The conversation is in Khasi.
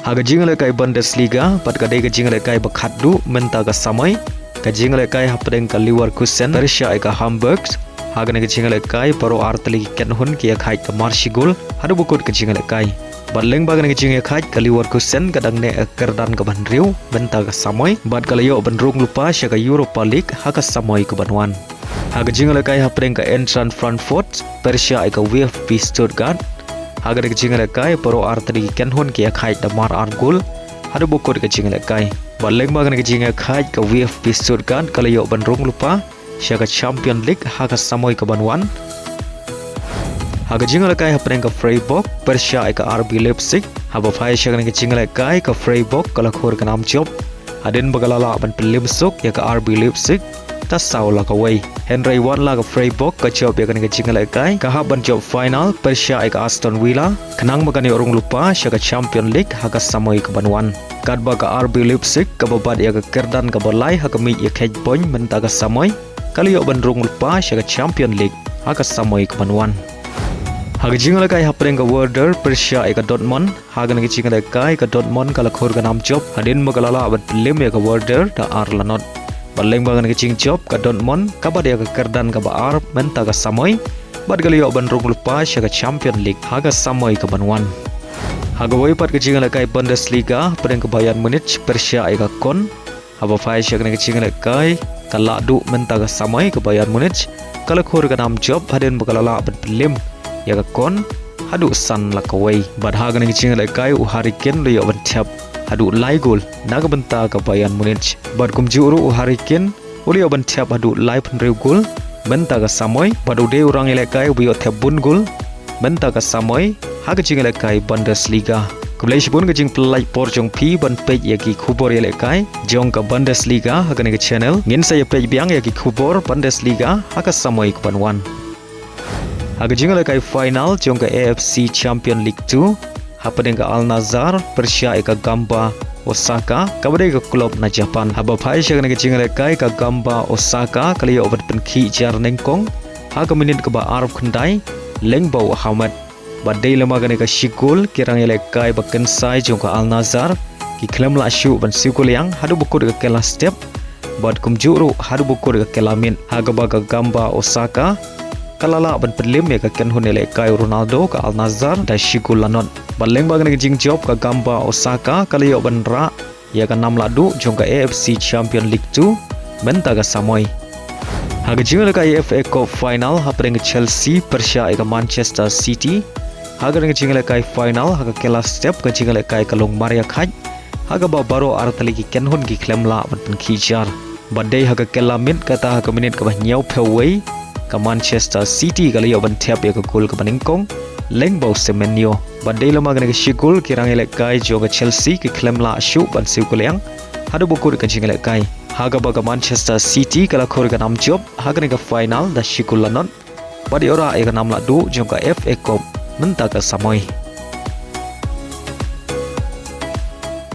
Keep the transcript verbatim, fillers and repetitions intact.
Ha ka jingïalehkai Bundesliga, bad ka dei ka jingïalehkai ba khatduh mynta ka samoi, ka jingïalehkai hapdeng ka Leverkusen pyrshah ïa ka Hamburg. Ha kane ka jingïalehkai baroh artylli ki kynhun ki ïakhaid da mar shi gol haduh ba kut ka jingïalehkai. Bad lyngba kane ka jingïakhaid, ka Leverkusen ka dang neh ha ka kyrdan kaba hynriew mynta ka samoi, bad ka la ïoh ban rung lypa sha ka Europa League ha ka samoi kaban wan. Ha ka jingïalehkai hapdeng ka Eintracht Frankfurt pyrshah ïa ka VfB Stuttgart, ha kane ka jingïalehkai baroh artylli ki kynhun ki ïakhaid da mar ar gol haduh ba kut ka jingïalehkai. Bad lyngba kane ka jingïakhaid, ka VfB Stuttgart ka la ïoh ban rung lypa sha ka Champions League ha ka samoi kaban wan. Ha ka jingïalehkai hapdeng ka Freiburg pyrshah ïa ka RB Leipzig, haba phai sha kane ka jingïalehkai, ka Freiburg ka la khur ka nam jop hadien ba ka la lah ban pynlem suk ïa ka RB Leipzig da saw la kawei. Hynrei wat la ka Freiburg ka jop ïa kane ka jingïalehkai, ka hap ban jop final pyrshah ïa ka Aston Villa khnang ba kan ïoh rung lypa sha ka Champions League ha ka samoi kaban wan. Katba ka RB Leipzig kaba bat ïa ka kyrdan kaba lai ha ka miej ïakhaid point mynta ka samoi, ka la ïoh ban rung lypa sha ka Champions League ha ka samoi kaban wan. Ha ka jingïalehkai hapdeng ka Werder pyrshah ïa ka Dortmund, ha kane ka jingïalehkai, ka Dortmund ka la khur ka nam jop hadien ba ka la lah ban pynlem ïa ka Werder da ar la not. Bad lyngba kane ka jingjop, ka Dortmund ka bat ïa ka kyrdan kaba ar mynta ka samoi, bad ka la ïoh ban rung lypa sha ka Champions League ha ka samoi kaban wan. Ha kawei pat ka jingïalehkai Bundesliga, hapdeng ka Bayern Munich pyrshah ïa ka Köln, haba phai sha kane ka jingïalehkai, ka la duh mynta ka samoi, ka Bayern Munich ka la khur ka nam jop hadien ba ka la lah ban pynlem ïa ka Köln haduh san la kawei. Bad ha kane ka jingïalehkai, u Harry Kane u la ïoh ban thep haduh lai gol na ka bynta ka Bayern Munich. Bad kumjuh ruh, u Harry Kane u la ïoh ban thep haduh laiphew hynriew gol mynta ka samoi, bad u dei u rangïalehkai uba ïoh thep bun gol mynta ka samoi ha ka jingïalehkai Bundesliga. Khublei shibun ka jingpyllait por jong phi ban peit ïa ki khubor ïalehkai jong ka Bundesliga ha kane ka channel. Ngin sa ïa peit biang ïa ki khubor Bundesliga ha ka samoi kaban wan. Ha ka jingïalehkai final jong ka AFC Champions League two, hapdeng ka Al Nassr pyrshah ïa ka Gamba Osaka, kaba dei ka club na Japan. Haba phai sha kane ka jingïalehkai, ka Gamba Osaka ka la ïoh ban pynkhih jar nyngkong ha ka minit kaba arphew khyndai lyngba u Hamed. Bad dei lem ha kane ka shi gol, ki rangïalehkai ba kynsai jong ka Al Nassr ki khlem lah shuh ban siew kylliang haduh ba kut ka kylla step, bad kumjuh ruh haduh ba kut ka kylla miet, ha kaba ka Gamba Osaka ka la lah ban pynlem ïa ka kynhun ïalehkai u Ronaldo ka Al Nassr da shi gol la not. Bad lyngba kane ka jingjop, ka Gamba Osaka ka la ïoh ban rah ïa ka nam lahduh jong ka AFC Champions League two mynta ka samoi. Ha ka jingïalehkai FA Cup final, hapdeng ka Chelsea pyrshah ïa ka Manchester City, ha kane ka jingïalehkai final ha ka kylla step, ka jingïalehkai ka long mar ïakhaid, ha kaba baroh artylli ki kynhun ki khlem lah ban pynkhih jar. Bad dei ha ka kylla miet, kata ha ka minit kaba hynñiewphew wei, ka Manchester City ka la ïoh ban thep ïa ka gol kaba nyngkong lyngba u Semenyo. Bad dei lem ha kane ka shi gol, ki rangïalehkai jong ka Chelsea ki khlem lah shuh ban siew kylliang haduh ba kut ka jingïalehkai, ha kaba ka Manchester City ka la khur ka nam jop ha kane ka final da shi gol la not, bad ïoh rah ïa ka nam lahduh jong ka FA Cup mynta ka samoi.